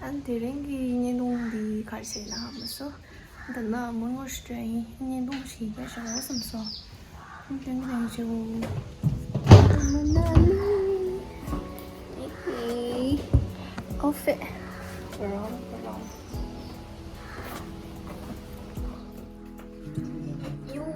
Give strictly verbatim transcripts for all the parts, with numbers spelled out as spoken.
ཨ་དེ་རིང་གི་བརྙན་ཐུང་འདི་ག་རེ་བྱས་ན་ཧ་མ་སོང་། འདི་ན་མོ་ངོ་ཤི་དྲན་ཡིན། བརྙན་ཐུང་ཞིག་རྒྱག་ཤོག་བསམ་སོང་། ཨ་དེ་རིང་གི་བརྙན་ཐུང་། མོ་ན་ལི། ཨེ་ཨེ། ཨོ་ཧྥེ། རོང་རོང་། ཡུ།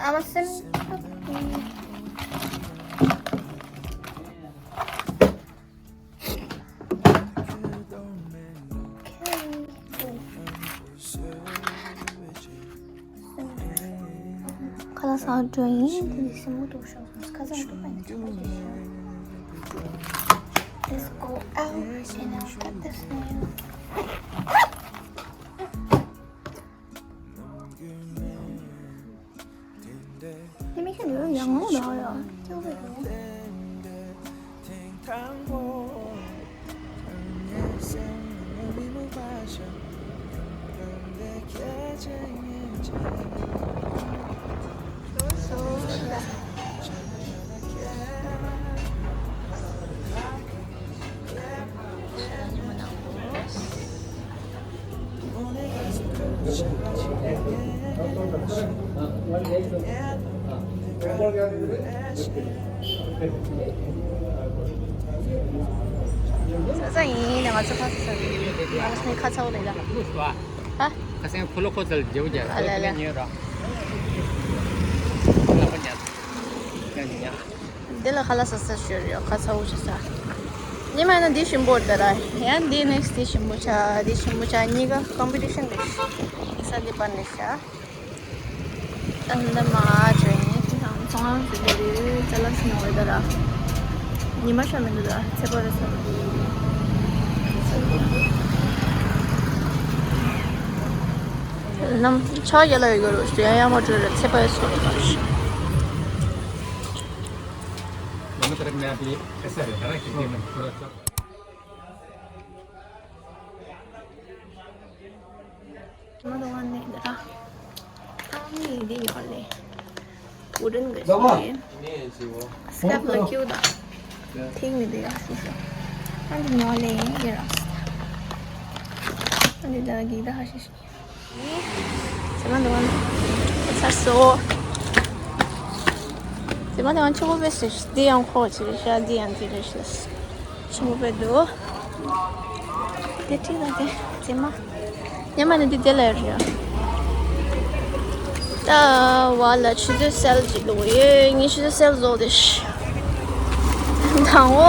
ཁ་ལག་ཟ་འགྲོ་ཡིན། དེ་ནས་སེན་མོ་འདུག་ཤོག་ཁ་ཟ་འགྲོ་པ་ཡིན། Let's go out and I'll cut the snail. དེ་མི་ཤེས་ནི་ཡང་ངོ་ན་ཡ། ཁྱོད་བས་རུང་། ས་ས་ཡིན་ནས་ང་ཚོ་ཁ་ས་ས་ང་ཚོ་ནས་ཁ་ཚ་བོ་ལས་ད། ཧ། ཁ་སང་ཁོ་ལོ་ཁོ་ཚོ་ལ་རྒྱབ་རྒྱབ་ཨ་ལ་ལ། ཉོས་ར། ལ་པ་ཉར། ཉར་ཉར། འདི་ལ་ཁ་ལག་ཟ་ས་ཤོར་ཡོད། ཁ་ཚ་བོ་ཆགས་ས། ཉི་མ་ན་འདི་ཞིམ་པོ་རེད་ད་ར། ཡང་འདི་next འདི་ཞིམ་པོ་ཆགས། འདི་ཞིམ་པོ་ཆགས། གཉིས་ཀ་competition རེད། ཨི་ས་འདི་པར་ནས་ཤ། ད་ནི་མ་བྱས་ནས་ཚོང་ལམ་ཞིག་འདི་རེད། ཅ་ལག་ཞིག་ཉོ་བའི་ད་ར། ཉི་མ་ཤ་མི་འདུག་ད་ར། ཚེ་པ་རེད་ས་རེད། ནམ་ཆ་ཡ་ལ་ཡོད་རོ་ཡ་ཡ་མ་བྲོས་ར། ཚེ་པ་ཡ་སོ་ར། མ་དོ་བ་ནས་ད་ར། ཨ་མི་འདི་ཉོ་ལེ། ཝུ་ཌན་གི་ཞིག་སི་ཀེབ་ལ་ཀིའུ་ད། ཐིག་མི་འདི་ཡ་ཤི་ཤི། ཨ་འདི་ཉོ་ལེ་ཡིན་ར། ཨ་འདི་ད་གི་ད་ཧ་ཤི་ཤི། ཟེ་མ་འདི་བ་ཚར་སོ། ཟེ་མ་འདི་བ་ཆུ་བོ་བེ་སི་འདི་ཡང་ཁོ་ཅི་རེད་ཤ། འདི་ཡང་འདི་རེད་ཤ། ཆུ་བོ་བེ་འདུག་དེ་ཁྲིད་ལ་དེ་ཟེ་མ། ཉི་མ་ནི་འདི་དེ་ལ་རེད། ད་བ་ལ་ཆུ་ཚོད་སེལ་གཅིག་འདུག་ཡེ་ངས་ཆུ་ཚོད་སེལ་བཟོ་དེ་ཤ། དང་བོ།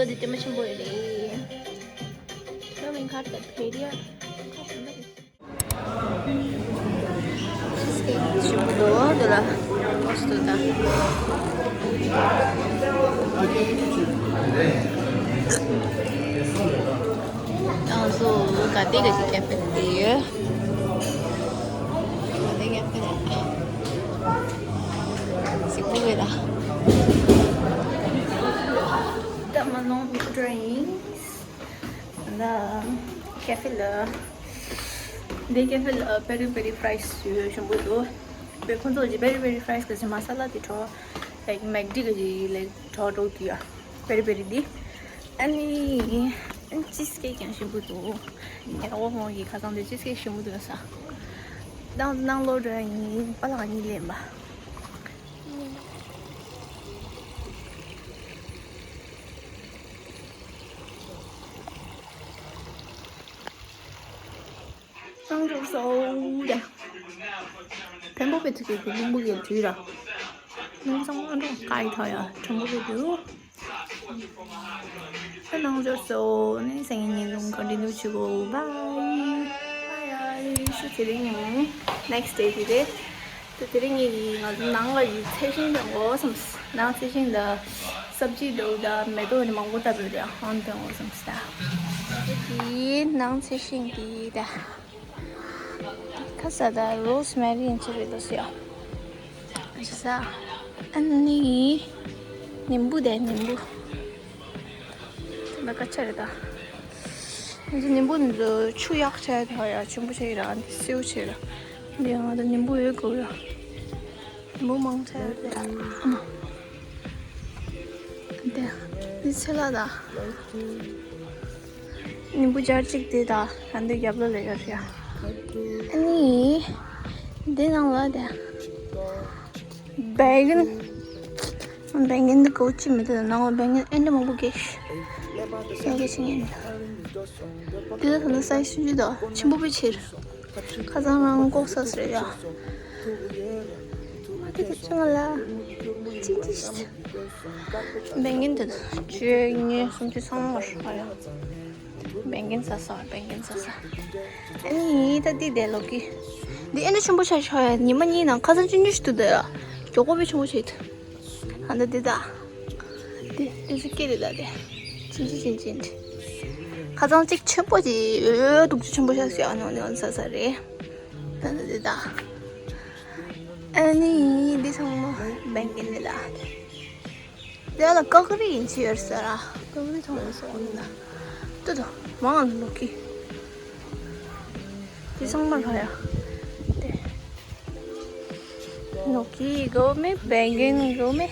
འདི་དེ་མ་ཆེན་པོ་ཡོད་རེད། ཁྱོད་མིང་ག་རེ་ད། བེ་རི་ཡ། ཆིས་ཀེག་ཞིམ་པོ་འདུག་འདི་ལ་ཨོ་སི་ད། ང་ཚོ་ག་དེ་ག་ཅིག་ཁེ་ཕེ་དེ་ཡོད། ག་དེ་ཁེ་ཕེ་རེད། གཟིགས་པོ་བས་ད། ད་མ་ནོང་ཌི་རིང་སི། ད་ཁེ་ཕེ་ལ། འདི་ཁེ་ཕེ་ལ་པེ་རི་པེ་རི་ཕ་རའི་སི་ཞིམ་པོ་འདུག་པེ་ཁོང་ཚོ་གི་པེ་རི་པེ་རི་ཕ་རའི་སི་གི་མ་ས་ལ་དེ་གྲོགས། ལའིག་མེག་ཌི་གི་ལའིག་གྲོགས་གྲོགས་དེ་ཡ། པེ་རི་པེ་རི་དེ། ཨ་ནི་ཆིས་ཀེག་ཀྱང་ཞིམ་པོ་འདུག་ངས་འོ་ཧོང་གི་ཁ་སང་དེ་ཆིས་ཀེག་ཞིམ་པོ་འདུག་ས། དང་ནང་ལོགས་འགྲོ་ཡ་ཡིན། པ་ལག་གཉིས་ལེན་པ། སང་འགྲོ་སོ་ད། ཕན་པོ་པའི་ཚུལ་གྱི་ལུང་པོ་གི་དུས་ར། ལུང་སང་ཨ་འགྲོ་སྐའི་ཐ་ཡ་ཕན་པོ་པའི་དུས། ཁྱེད་རྣམ་པ་ཚོ་ནི་སང་ཉིན་ཉིན་གུང་གོན་ཊི་ནིའུ་བྱེད་གོ། བཱའི། བཱའི། ཨ་ཡ། ཨ་ཡ། ཤུ། དེ་རིང་ནི་ནེག་སི་ཌེ་དེ་རེད། ད་དེ་རིང་ངས་ང་ཚོ་ནང་ལ་ཡི་ཚལ་ཞིང་སྟོན་གོ་བསམས། ནང་ཚལ་ཞིང་དང་སབ་ཇི་འདྲ་བོ་དང་མེ་ཏོག་ནི་མང་པོ་བཏབ་ཡོད་དེ། ཨང་སྟོན་གོ་བསམས་ད། དེ་ནང་ཚལ་ཞིང་དེ་ད། ཁ་ས་ད་རོ་སི་མེ་རི་ཡིན་ཅི་རེད་འདུག་ཟེར་ཡ། ཨ་ས། ཨ་ནི། ནིམ་བུ་དེ་ནིམ་བུ། ད་ཀ་ཆ་རེད་ད། ང་ཚོ་ནིམ་བུ་འདི་ཆུ་ཡག་ཆེ་ད་ཡ། ཆེན་པོ་ཆེ་ར། འདི་སེའུ་ཆེ་ར། འདི་ང་ཚོ་ནིམ་བུ་ཡོད་དགོས་ཡ། ནིམ་བུ་མང་ཆེ་རེད། ཨ་མ། འདི་འདི་ཚེ་ལ་ད། ནིམ་བུ་སྦྱར་གཅིག་དེ་ད། ད་འདི་རྒྱབ་ལོགས་ལ་ཡོད་རེད་ཡ། ཨ་ནི། འདི་ནང་ལ་དེ། བེང་གན། བེང་གན་འདི་གོ་ཅི་མི་འདུག་ནང་ལ་བེང་གན་ཨེ་འདྲ་མང་པོ་སྐྱེས། སྐྱེས་སྐྱེས་ཆེ་ངན། འདི་ལ་ད་ནི་སའི་སུ་ཇི་ད་ཆེན་པོ་པོ་ཆེ་རེད། ཁ་སང་རང་ལྐོག་ཟ་ཟེར་ཡ། མ་དེ་ཚོ་ང་ལ་ཅི་ཅི་ཞིག་བེང་གན་དེ་བཅོ་ལྔ་སུམ་ཅུ་ཚང་མ་རེད་ཡ། བེང་གན་ཟ་ས། བེང་གན་ཟ་ས། ཨ་ནི་ད་འདི་དེ་ལོ་ཀི། འདི་ཨེ་འདྲ་ཆེན་པོ་ཆགས་ཤག་ཡ། ཉི་མ་གཉིས་ནང་ཁ་སང་ཆུང་ཆུང་ཞིག་འདུག་ད་ཡ། མགྱོགས་པོ་དཔེ་ཆེན་པོ་བྱེད། ཨ་ད་འདི་ད། འདི་འདི་ཚོ་སྐྱེ་རེད་ད་དེ། ཆུང་ཆུང་ཆུང་ཆུང་འདི། ཁ་སང་གཅིག་ཆེན་པོ་ཅིག་ཡོད་ཡོད་འདུག་ཅིག་ཆེན་པོ་ཆགས་ཤག་ཡ། ཨ་ནི་ཨ་ནི་ཨ་ནི་ཟ་ས་རེད། ད་ད་འདི་ད། ཨ་ནི་འདི་ཚང་མ་བེང་གན་རེད་ད། དེ་ལ་ཀ་ཀ་རི་ཡིན་ཅི་ཡོད་ས་ར། ཀ་ཀ་རི་ཐོང་སོང་ན། ཏུ་ཏུ། མང་ལོ་ཀི། དེ་ཚང་མ་ལོ་ཡ། དེ། ལོ་ཀི་གོ་མེ། བེང་གན་གོ་མེ།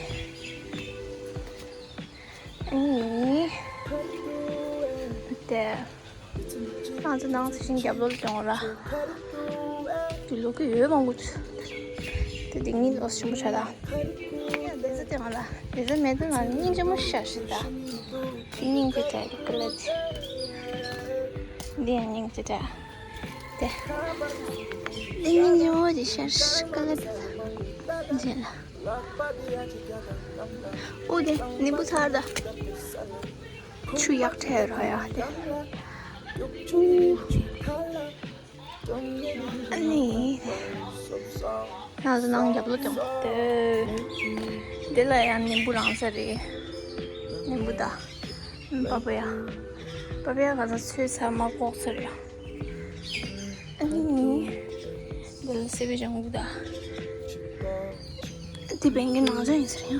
ཨ་ནི། དེ། ང་ཚོ་ནང་ཚེ་ཤིང་རྒྱབ་ལོགས་ལ་ཡོང་ར། དེ་ལོ་ཀི་ཡོད་མང་པོ། དེ་དེ་གཉིས་ལོ་ཆེན་པོ་ཆགས་ད། ཡ་དེ་ཚོ་དེ་ང་ལ་དེ་ཚོ་མེད་དུ་ང་སྙིང་རྗེ་མོ་ཤ་ཞིག་ད། སྙིང་རྗེ་དྲག་གི་ཀུ་ལ་དེ། འདི་ཡང་སྙིང་རྗེ་དྲག་དེ། འདི་སྙིང་རྗེ་མོ་ཞིག་ཤ་ཀུ་ལ་དེ། འཇེ་ལ། ཨོ་དེ་ནི་བུ་ཚར་ད། ཆུ་ཡག་ཐལ་རོ་ཡ་དེ། ཨ་ནི། ང་ཚོ་ནང་རྒྱབ་ལོགས་ཀྱང་དེ། དེ་ལ་ཡང་ནིམ་བུ་རང་ས་རེད། ནིམ་བུ་ད། པ་པ་ཡ། པ་པ་ཡ་ག་ཚོད་ཚོད་ཚར་མ་ལྐོག་ཚར་ཡ། ཨ་ནི། དེ་ལ་སེ་བའི་ལྗང་གུ་ད། དེ་བེང་གི་ནང་ཚ་ཡིན་ཟེར་ཡ།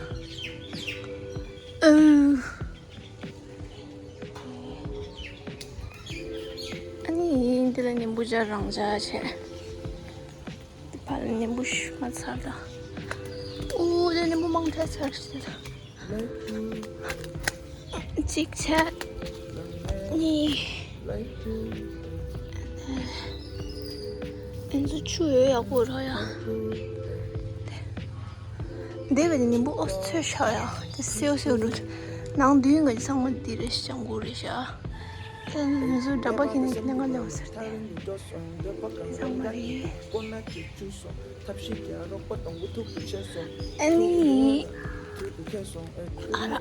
ཨོ། ཨ་ནི་འདི་ལ་ནིམ་བུ་སྦྱར་རང་སྦྱར་བྱས། འདི་ཕར་ལ་ནིམ་བུ་ཞུ་མ་ཚར་ད། ཨོ་དེ་ནིམ་བུ་མང་ཐལ་ཚར་ཞིག་ད། གཅིག་བྱས། གཉིས། ཨེ་ཚོ་ཆུ་ཡོད་ཡག་པོ་ར་ཡ། འདི་བས་ནི་ནིམ་བུ་ཨོ་ཚོས་ཤ་ཡ། དེ་སེའུ་སེའུ་འགྲོ། ནང་དུས་ང་ཚང་མ་འདི་རེད་ཤག་ལྗང་གུ་རེད་ཤག་དེ་ནི་ཚོ་འདྲ་པ་ཁྱེད་ནི་ཁྱེད་ནི་ང་ལེའོ་ཟེར་ཏེ། ཚང་མ་རེད། ཨ་ནི། ཨ་ར།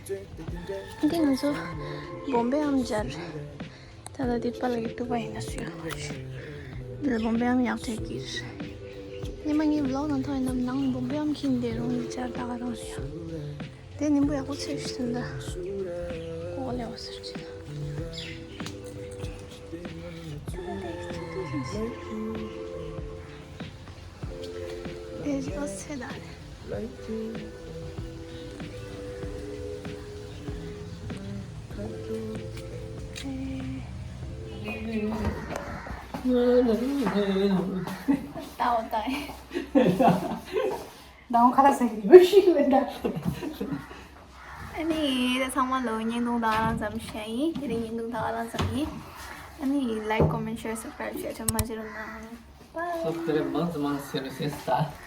ཏི་ཀ། འདི་ང་ཚོ་བོམ་བེ་ཨམ་སྦྱར། ད་ལྟ་འདི་པཱ་ལགས་ཀྱི་ཏུ་པ་ཡིན་ན་སུ་ཡོད་མ་རེད། འདི་ལ་བོམ་བེ་ཨམ་ཡག་ཐེག་གི་རེད། སྔོན་མ་ངའི་བི་ལོག་ནང་ཐོན་ཡིན་ནམ་ནང་བོམ་བེ་ཨམ་ཁྱིན་དེ་རུང་ཡིན་ཆར་ད་ག་རང་རེད་ཡ། དེ་ནིམ་བུ་ཡག་པོ་ཚོས་ཤིག་ཟིན་ད། ཨོ་ལེ་བ་ཟེར་གྱི། དེ་ཞིག་ཨོ་ཚེ་ད་ནི། ད་འོ་ད། ད་འོ་ཁ་ལག་ཟ་གི་རེད་ཤི་ལེ་ད། ཨ་ནི་ད་ཚང་མ་ལོ་བརྙན་ཐུང་ད་ག་རང་ཙམ་བཤད་ཡིན། དེ་རིང་བརྙན་ཐུང་ད་ག་རང་ཙམ་ཡིན། ཨ་ནི་like, comment, share, subscribe བྱས་ཆོག་མ་བརྗེད་རོགས་གནང་། Bye. སོབ་ཏེ་རེ་མང་ཙམ་མང་ཙམ་ཟེར་རོ་ཟེར་ད།